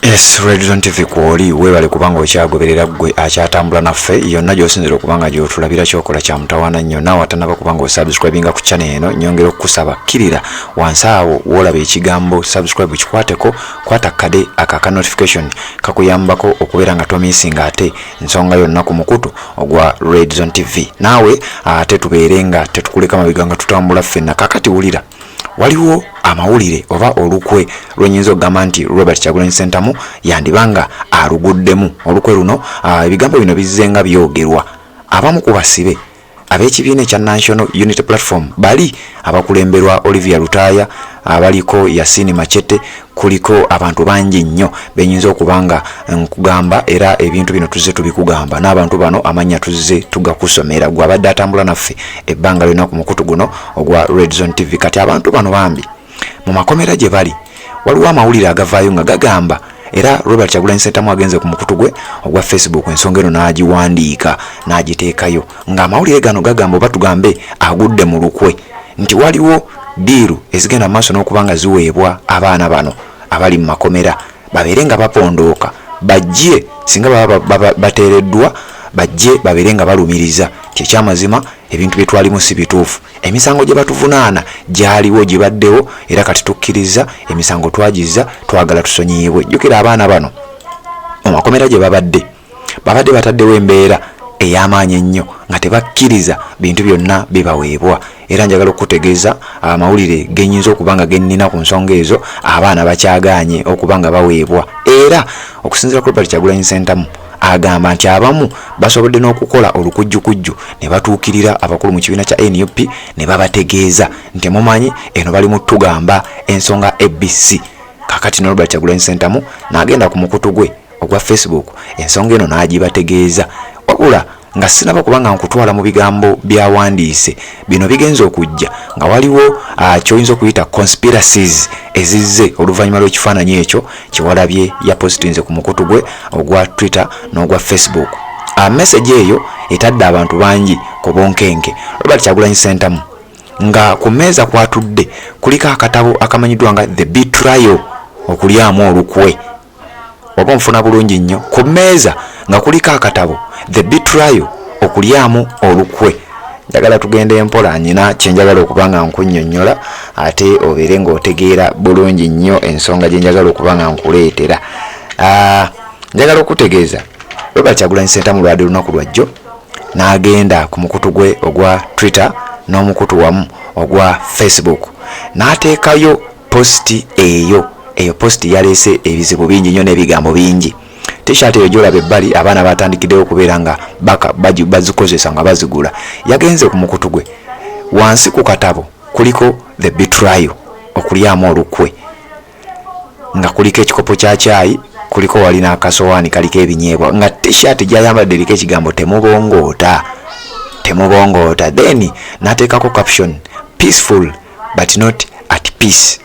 Yes, Red Zone TV kwoli, weebale kubanga okyagoberera, ggwe akyatambula naffe yonna gy'osinzira okuba nga gy'otulabira. Kyokola kya mutawaana nnyo. Naawe atanaba kuba nga osubscribinga ku channel eno, nyongera okukusaba, kkirira wansi awo woolaba ekigambo "subscribe", kikwateko, kwata kade aka notification, kakuyambako okubeera nga tomissinga ate nsonga yonna ku mukutu ogwa Red Zone TV. Naawe ate tubeere nga tetukuleka mabega, nga tutambula ffenna. Kakati wulira, waliwo amawulire oba olukwe lwenyinza okugamba nti Robert Kyagulanyi Ssentamu yandibanga aluguddemu. Olukwe luno, ebigambo bino bizze nga byogerwa abamu ku basibe ab'ekibiina ekya National Unity Platform, bali abakulemberwa Olivia Lutaaya, abaliko Yasini Machete, kuliko abantu bangi nnyo benyinza okuba nga nkugamba. Era ebintu bino tuzze tubikugamba, n'abantu bano amannya tuzze tugakusomera, gwe abadde atambula naffe ebbanga lyonna ku mukutu guno ogwa Red Zone TV. Kati abantu bano bambi mu makomera gye bali, waliwo amawulire agavaayo nga gagamba, era Robert Kyagulanyi Ssentamu agenze ku mukutu gwe ogwa Facebook, ensonga eno n'agiwandiika n'agiteekayo, ng'amawulire gano gagamba, oba tugambe agudde mu lukwe, nti waliwo deal ezigenda maaso n'okuba nga ziweebwa abaana bano abali mu makomera, babeere nga bapondooka, bajje singa baba bateereddwa, bajje babeere nga balumiriza nti ekyamazima ebintu bye twalimu si bituufu, emisango gye batuvunaana gyaliwo, gibaddewo, era kati tukkiriza emisango twagiza, twagala tusonyiyibwe. Jjukira abaana bano mu makomera gye babadde, babadde bataddewo embeera ey'amaanyi ennyo nga tebakkiriza bintu byonna bibaweebwa. Era njagala okukutegeeza amawulire genyinza okuba nga gennina ku nsonga ezo, abaana bakyagaanye okuba nga baweebwa. Era okusinziira ku Robert Kyagulanyi Ssentamu, agamba nti abamu basobodde n'okukola olukujjukujju ne batuukirira abakulu mu kibiina kya NUP ne babategeeza nti mumanyi eno bali mu tugamba ensonga ABC. Kakati ne Robert Kyagulanyi Ssentamu n'agenda ku mukutu gwe ogwa Facebook, ensonga eno n'agibategeeza. Wabula nga sinaba kubanga nkutwala mu bigambo byawandiise bino, bigenza okujja nga waliwo kyoyinza okuyita conspiracies ezizze oluvannyuma lw'ekifaananyi ekyo kyewalabye yapositinze ku mukutu gwe ogwa Twitter n'ogwa Facebook. Message eyo etadde abantu bangi ku bunkenke. Robert Kyagulanyi Ssentamu nga ku mmeeza kwatudde kuliko akatabo akamanyiddwa nga "The Betrayal", okulyamu olukwe, oba onfuna bulungi nnyo. Ku mmeeza nga kuliko akatabo "The Betrayal", okulyamu olukwe. Njagala tugende empola, nyina kyenjagala okuba nga nkunnyonnyola, ate obeere ng'otegeera bulungi nnyo ensonga gye njagala okuba nga nkuleetera. Njagala okutegeeza, Robert Kyagulanyi Ssentamu lwadde lunaku lwajjo n'agenda ku mukutu gwe ogwa Twitter n'omukutu wamu ogwa Facebook n'ateekayo post eyo. Eyo post yaleese ebizibu bingi nnyo n'ebigambo bingi. T-shirt eyo gyolaba ebbali, abaana batandikiddewo okubeera nga bazikozesa nga bazigula. Yagenze ku mukutu gwe, wansi ku katabo kuliko "The Betrayal", okulyamu olukwe, nga kuliko ekikopo kya kyayi, kuliko wali n'akasowaani kaliko ebinyeebwa, nga T-shirt gyayambadde eriko ekigambo "Temubongoota, temubongoota". Then n'ateekako caption, "Peaceful but not at peace".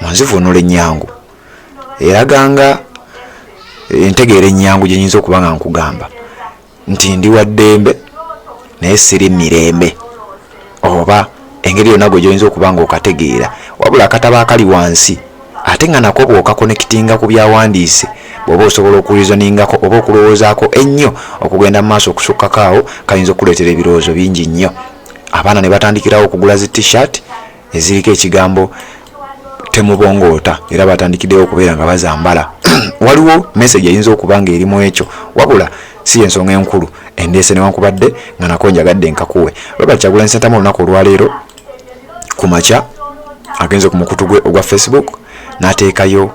Mu nzivuunula ennyangu eraganga entegeera ennyangu gye nyinza okuba nga nkugamba nti ndi wa ddembe naye siri mirembe, oba engeri yonna gwe gyoyinza okuba nga okategeera. Wabula akatabo akali wansi ate nga nako bw'okakonekitinga ku byawandiise, bw'oba osobola okureasoningako oba okulowoozaako ennyo okugenda mu maaso okusukkako awo, kayinza okuleetera ebirowoozo bingi nnyo. Abaana ne batandikirawo okugula zi T-shirt eziriko ekigambo "Temubongoota", era batandikiddewo okubeera nga bazambala. Waliwo message eyinza okuba nga erimu ekyo, wabula si ensonga enkulu endeese, newankubadde nga nako njagadde nkakuwe. Robert Kyagulanyi Ssentamu olunaku olwaleero ku makya agenze ku mukutu gwe ogwa Facebook n'ateekayo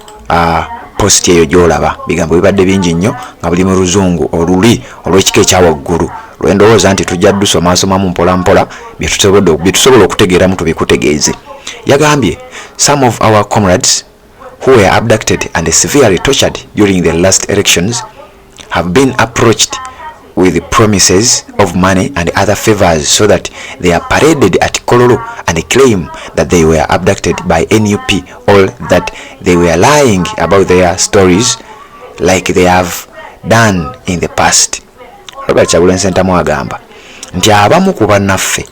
post eyo gy'olaba. Bigambo bibadde bingi nnyo nga buli mu luzungu oluli olw'ekika ekyawaggulu, lwendowooza nti tujja ddusomasomamu mpola mpola, bye tusobola okutegeeramu tubikutegeeze. Yagambye, "Some of our comrades who were abducted and severely tortured during the last elections have been approached with promises of money and other favors so that they are paraded at Kololo and claim that they were abducted by NUP or that they were lying about their stories like they have done in the past." Robert Kyagulanyi Ssentamu agamba nti abamu ku bannaffe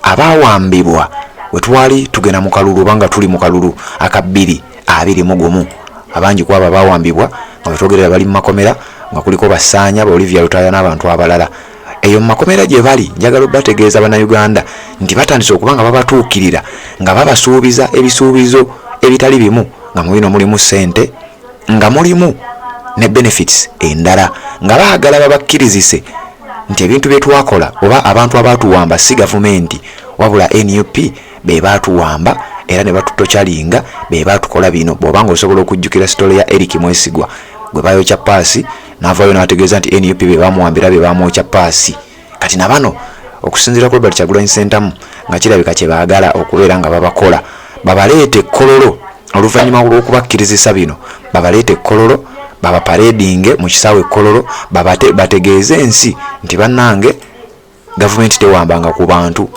abaawambibwa we twali tugenda mu kalulu, oba nga tuli mu kalulu aka 2021, abangi ku abo abaawambibwa Nga wetwogerera bali mu makomera, nga kuliko Basaanya ba Olivia Lutaaya n'abantu abalala eyo mu makomera gye bali. Njagala obategeeza Bannayuganda nti batandise okuba nga babatuukirira nga babasuubiza ebisuubizo ebitali bimu, nga mu bino mulimu ssente, nga mulimu ne benefits endala, nga baagala babakkirizise nti ebintu bye twakola oba abantu abaatuwamba si gavumenti, wabula NUP be baatuwamba era ne batutorturinga, be baatukola bino. Bw'oba nga osobola okujjukira story ya Eric Mwesigwa gwe bayokya paasi, n'avaayo n'ategeeza nti NUP be bamuwambira, be bamwokya paasi. Kati na bano, okusinziira ku Robert Kyagulanyi Ssentamu, nga kirabika kye baagala okubeera nga babakola, babaleete ekkololo oluvannyuma lw'okubakkirizisa bino, babaleete ekkololo, babaparadinge mu kisaawe ekkololo, bategeeze ensi nti bannange, gavumenti tewambanga ku bantu,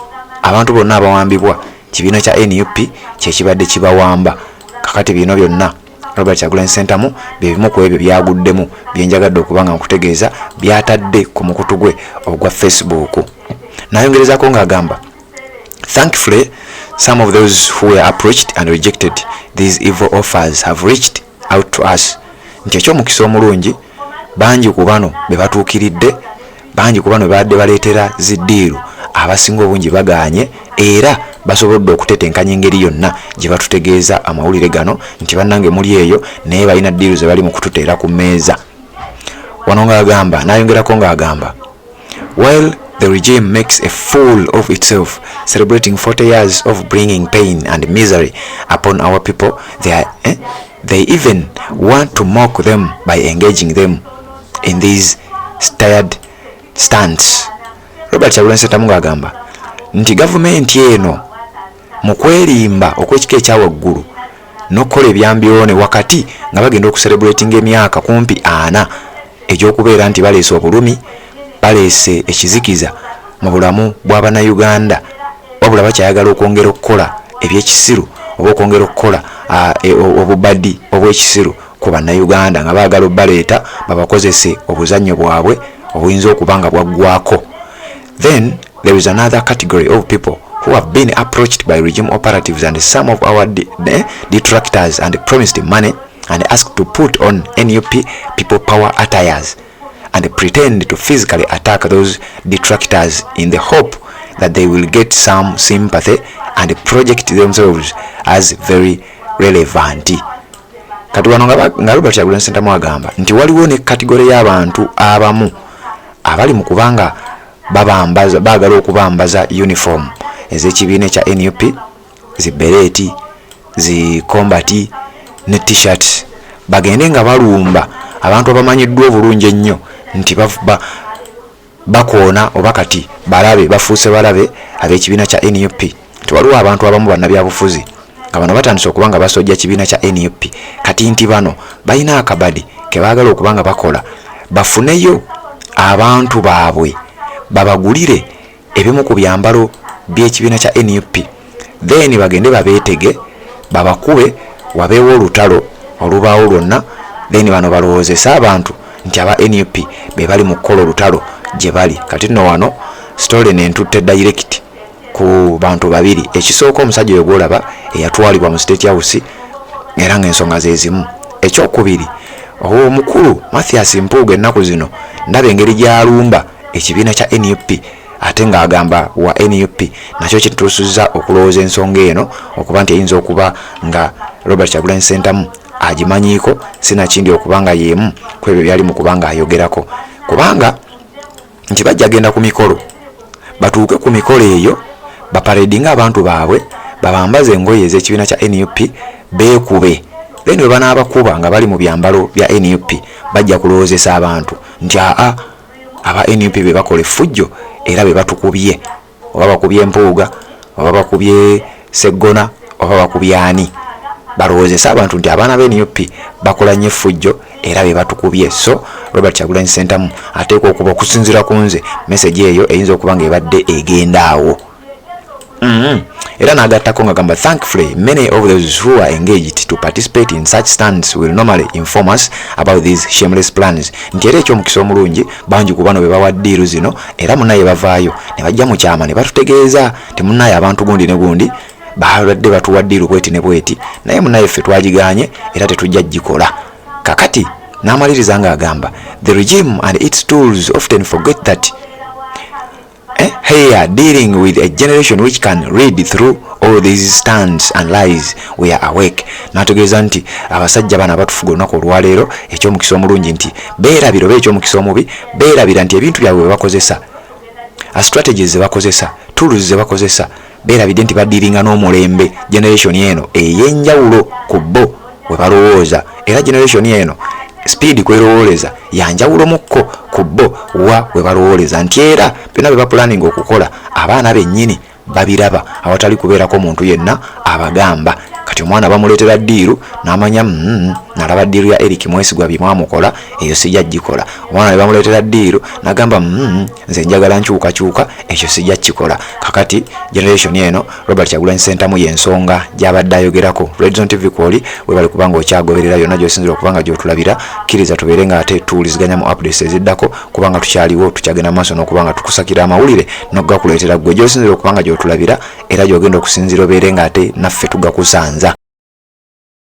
abantu bonna abawambibwa kibiina kya NUP kyekibadde kibawamba. Kakati bino byonna Robert Kyagulanyi Ssentamu bye bimu ku ebyo byaguddemu byenjagadde okuba nga nkutegeeza byatadde ku mukutu gwe ogwa Facebook. Nayongerezaako ng'agamba, "Thankfully, some of those who were approached and rejected these evil offers have reached out to us," nti ekyomukisa omulungi bangi ku bano be batuukiridde, bangi ku bano babadde baleetera zi deal, abasinga obungi bagaanye era basobodde okutetenkanya engeri yonna gye batutegeeza amawulire gano nti bannange muli eyo, naye balina deal ze bali mu kututeera ku mmeeza wano. Ng'agamba, n'ayongerako ng'agamba, "While the regime makes a fool of itself celebrating 40 years of bringing pain and misery upon our people, they even want to mock them by engaging them in these tired stunts." Robert Kyagulanyi Ssentamu ng'agamba nti gavumenti eno mu kwerimba okw'ekika ekyawaggulu n'okukola ebyambyone wakati nga bagenda okucelebratinga emyaka kumpi 40 egy'okubeera nti baleese obulumi, baleese ekizikiza mu bulamu bw'Abannayuganda, wabula bakyayagala okwongera okukola ebyekisiru oba okwongera okukola obubadi obw'ekisiru ku Bannayuganda, nga baagala obbaleeta babakozese obuzannyo bwabwe obuyinza okuba nga bwaggwako. "Then there is another category of people who have been approached by regime operatives and some of our detractors and promised money and asked to put on NUP People Power attires and pretend to physically attack those detractors in the hope that they will get some sympathy and project themselves as very relevant." Kati wano nga Robert Kyagulanyi Ssentamu agamba nti waliwo ne category y'abantu abamu abali mu kubanga babambaza, baagala okubambaza uniform ez'ekibiina ekya NUP, zi beret, zi combat ne T-shirts, bagende nga balumba abantu abamanyiddwa obulungi ennyo nti bakoona oba kati balabe, bafuuse balabe ab'ekibiina kya NUP, nti waliwo abantu abamu bannabyabufuzi nga bano batandise okuba nga basojja kibiina kya NUP. Kati nti bano balina akabadi ke baagala okuba nga bakola, bafuneyo abantu baabwe babagulire ebimu ku byambalo by'ekibiina kya NUP, then bagende babeetege, babakube, wabeewo olutalo olubaawo lwonna, then bano balowoozesa abantu nti aba NUP be bali mu kukola olutalo gye bali. Kati nno wano story nentutte direct ku bantu babiri. Ekisooka, omusajja oyo gwolaba eyatwalibwa mu State House, era ngaensonga zezimu. Ekyokubiri, omukulu Mathias Mpuuga, ennaku zino ndaba engeri gyalumba ekibiina kya NUP ate ng'agamba wa NUP, nakyo kituusiza okulowooza ensonga eno okuba nti eyinza okuba nga Robert Kyagulanyi Ssentamu agimanyiiko, sinakindi okuba nga y'emu ku ebyo byali mu kuba nga ayogerako, kubanga nti bajja genda ku mikolo, batuuke ku mikolo eyo, baparadinga abantu baabwe, babambaze engoye ez'ekibiina kya NUP, beekube. Then bwe banaabakuba nga bali mu byambalo bya NUP, bajja kulowoozesa abantu nti aa, aba NUP be bakola effujjo era be batukubye, oba bakubye Mpuuga, oba bakubye Seggona, oba bakubye ani, balowoozesa abantu nti abaana ba NUP bakola nnyo effujjo era be batukubye. So Robert Kyagulanyi Ssentamu ateekwa okuba, okusinziira ku nze, message eyo eyinza okuba nga ebadde egenda awo. Era n'agattako nga gamba, "Thankfully, many of those who are engaged to participate in such stunts will normally inform us about these shameless plans," nti era ekyomukisa omulungi bangi ku bano be bawa deal zino era munaye bavaayo ne bajja mu kyama ne batutegeeza ti munaye, abantu gundi ne gundi babadde batuwa deal bweti ne bweti, naye munaye ffe twagiganye era tetujja gikola. Kakati N'amaliriza ng'agamba, "The regime and its tools often forget that here dealing with a generation which can read through all these stunts and lies. We are awake." N'ategeeza nti abasajja bano abatufuga olunaku olwaleero, ekyomukisa omulungi nti beerabira, oba ekyomukisa omubi beerabira nti ebintu byabwe bwe bakozesa, strategies ze bakozesa, tools ze bakozesa, beerabidde nti badealinga n'omulembe, generation eno ey'enjawulo ku bo we balowooza. Era generation eno speed kwerowooleza yanjawulo mukko ku bo wa we balowooleza, nti era byonna bye baplanninga okukola, abaana bennyini babiraba awatali kubeerako muntu yenna abagamba. Kati omwana bamuleetera deal n'amanya, nalaba deal ya Eric Mwesigwa, byemwamukola eyo sijja gikola." Omwana ne bamuleetera deal n'agamba, nze njagala nkyukakyuka, ekyo sijja kikola." Kakati generation eno, Robert Kyagulanyi Ssentamu y'ensonga gy'abadde ayogerako. Redzone TV kwoli, webale kubanga okyagoberera. Yonna gy'osinzira okubanga gy'otulabira, kkiriza tubeere nga ate tuwuliziganya mu updates eziddako, kubanga tukyaliwo, tukyagenda maaso n'okuba nga tukusakira amawulire n'okugakuleetera ggwe gy'osinzira okubanga gy'otulabira, era gy'ogenda okusinziira obeere nga ate naffe tugakusanza.